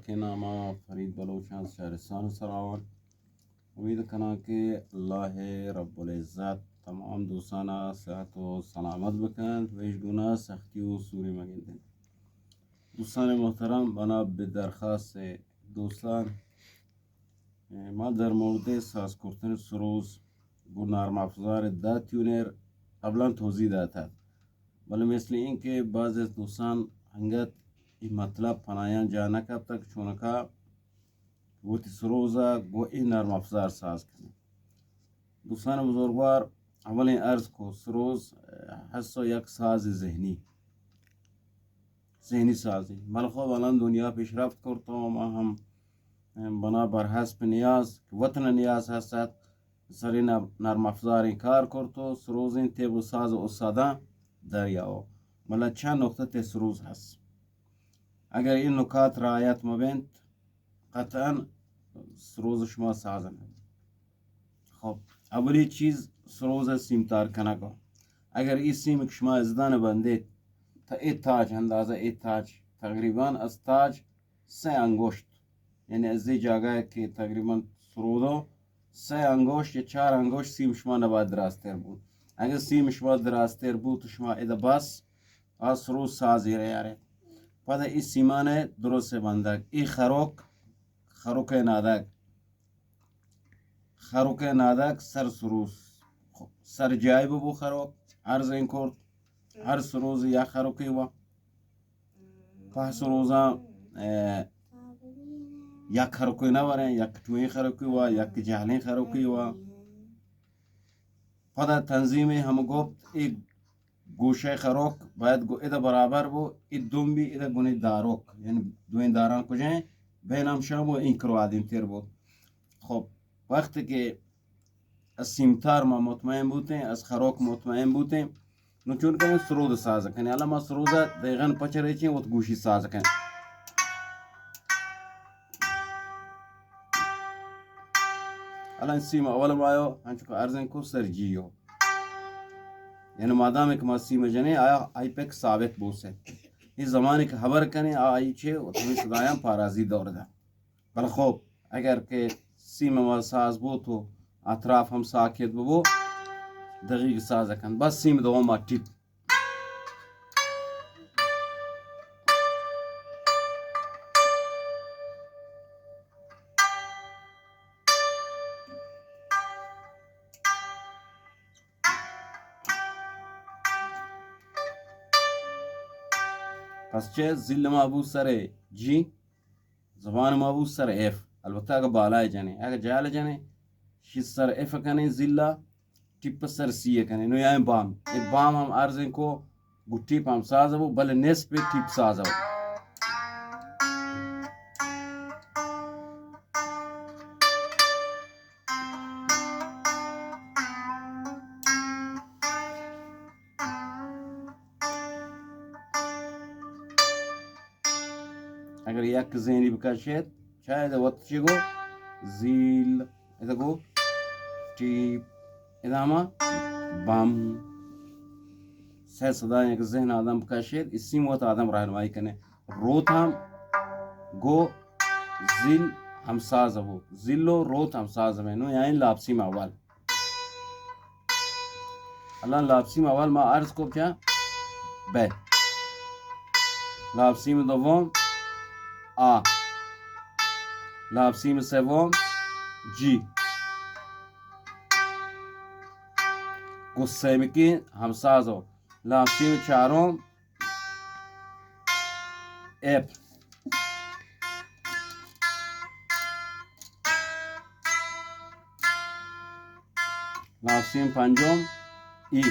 کہ نام ءَ فرید بلوچ اِنت، شہرستان سراوان۔ امید کناں کہ اللہ رب العزت تمام دوستان ءَ صحت و سلامت بکنت و ہچ گونہ سختی و سوری مگندنت۔ دوستان محترم، بنا بہ درخواست دوستان، ما در مورد ساز کرتن سروز گوں نرم افزار دہ ٹیونر قبلاً توضیح داتگ، بلے مثل این کہ بعض از دوستان انگت این مطلب پنایان جا نکپتگ، چونکا وتی سروز ءَ گوں این نرم افزار ساز کنیں۔ دوستان بزرگوار، اولیں عرض کو سروز ہست و یک ساز ذہنی، ذہنی سازی۔ بلے خب الان دنیا پیشرفت کرت و ما ہم بنا بر حسب نیاز کہ وطن نیاز ہست ات، سریں نرم افزاریں کار کرت و سروزیں طب و ساز و استاداں دریاو۔ بلے چند نقطہ تے سروز ہست۔ اگر این نکات رعایت مبنت، قطعاً سروز شما ساز نہ۔ خب، اولی چیز سروز سیمتار کنگ۔ اگر ای سیم کہ شما ازدان بندیت، تا ای تاج، اندازہ ای تاج، تقریباً از تاج سہ انگشت، یعنی از ای جاگہ کہ تقریباً سرودو سہ انگشت یا چار انگشت سیم شما نباید دراستر بود۔ اگر سیم شما دراستر بود تو شما ادا بس آ سروز سازی را یارے۔ پدا ای سیمان درست بندگ، ای خروک، خروک نادگ، خروک نادگ سر سروز، سر جای ببو خروک، عرض این کرد، ہر سروز یا خروکی و پہ سروزاں، اے، یک خروکی نہ وریں، یک ٹوئیں خروکی و یک جہلیں خروکی و پدا تنظیم ہم گپت، ای گوشہ خروک باید گو ادا برابر بو، ای دم بھی ادا گنے داروک، یعنی دوئیں داراں کجیں بین ہم شام و این کرو آدم تیر بو۔ خب، وقت کہ از سیمتار ما مطمئن بوتیں، از خروک مطمئن بوتیں، نو چون کنیں سرود ساز کنیں۔ حالا ما سرود دیغن پچ ریچیں وت گوشی ساز کنیں۔ الان سیم اول ما آیو، انچو کہ عرض کو سر جیو۔ یعنی مادام کہ ما سیم جنیں، آیا آئی پک ثابت بوسے۔ یہ زمانے کہ خبر کنیں، آ آئی چے و تمہیں صدایاں پارازی دور دا۔ بل خوب، اگر کہ سیم ما ساز بو تو اطراف ہم ساکت ببو، دقیق ساز کن۔ بس سیم دوم ما ٹیپ۔ پس چہ زل ما بو سر جی، زبان ما بو سر ایف۔ البتہ اگہ بالای جنے، اگہ جال جنے، شی سر ایف کنے زلا، ٹپ سر سی کنیں۔ نو یائیں بام۔ اے بام ہم عرض کو گو ٹپ ہم ساز بو، بلے نصف ٹپ ساز بو۔ اگر یک زینی بکشیت، شاید وت چی گو زیل، ادا گو ٹیپ، ادا ہما بم۔ سہ صدا یک ذہن آدم بکشیت، اسی موت آدم رہنمائی کنے۔ روت ہم گو زیل ہمساز بو، زیل و روت ہمساز بے۔ نو یعنی لاپسی ماوال۔ الان لاپسیم اول ما عرض کو کیا؟ بے۔ لاپسیم دوم آ۔ لاپسیم سوم جی۔ گو سیمکی ہمسازو۔ لاپسیم چارم ایپ۔ لاپسیم پنجم ای۔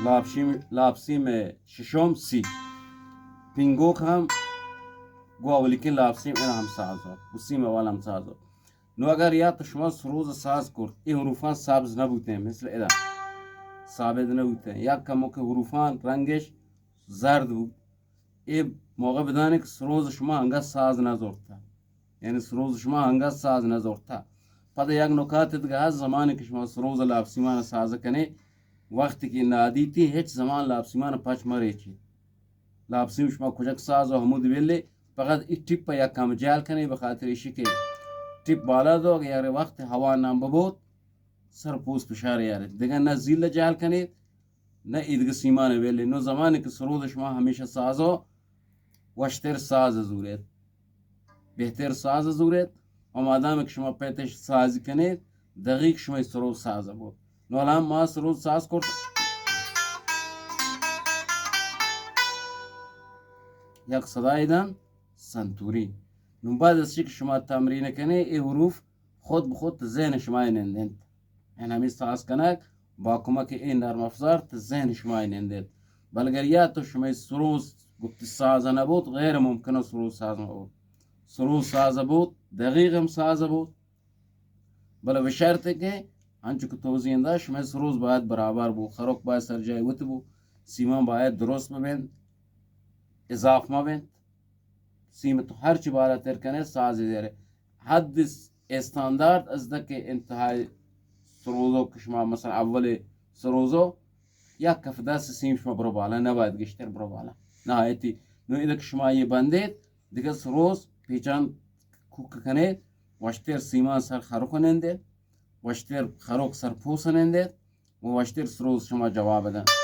لاپسیم، لاپسیم ششم سی۔ پینگوک ہم گو اولیکیں لاپسیم ادا ہمساز ہو، گو سیم اول ہمساز ہو۔ نو اگر یا تو شما سروز ساز کرت، اے حروفان سبز نہ بوتیں، مثل ادا ثابت نہ بوتیں، یا کمو کہ حروفان رنگش زرد بو، اے موقع بدانے کہ سروز شما انگت ساز نہ زورتا، یعنی سروز شما انگت ساز نہ زورتا۔ پدا یک نکات دگہ ہست، زمانے کہ شما سروز لاپ سیمان ساز کنے، وقتی کہ نادیتی ہچ زمان لاپ سیمان پچ مریچی۔ لاپ سیم شما کجک ساز و ہمود ویلے، فقط ای ٹپ یک کم جہل کنے، بخاطر ایشی کہ ٹپ بالا دو، اگر یار وقت ہوا نام ببوت، سر پوست فشار یارے۔ دگہ نہ زیل جہل کنے، نہ ایدگہ سیمان ویلے۔ نو زمانے کہ سروز شما ہمیشہ ساز و وشتر ساز زوریت، بہتر ساز زوریت، و مادام کہ شما پیتش ساز کنے، دقیق شما سروز ساز بوت۔ نو الان ما سروز ساز کرت، یک صدای دن سنتوری۔ نو بعد از چی کہ شما تمرین کنے، ای حروف خود بخود ذہن شما نندنت۔ یعنی ہمیں ساز کنگ با کمک این نرم افزار تو ذہن شما نندنت۔ بلگر یا تو شما سروز گپتی ساز نبود، غیر ممکن سروز ساز نبود۔ سروز ساز بود، دقیق ہم ساز بود۔ بلے بشرطے کہ انچو کہ توضیح دا، شما سروز باید برابر بو، خروک باید سر جای وت بو، سیمان باید درست ببین، اضاف مبین۔ سیم تو ہر چی بالاتر کنے، ساز زیرے۔ حد استاندارد از دک انتہائی سروزو کہ شما مثلا اول سروزو یک کف دست سیم شما برو بالا، نباید گشتر برو بالا۔ نہایتی نو ادک شما یہ بندید، دگہ سروز پیچان کوک کنے، وشتر سیمان سر خروک نندے، وشتر خروک سر پوس نندے، و وشتر سروز شما جواب دن۔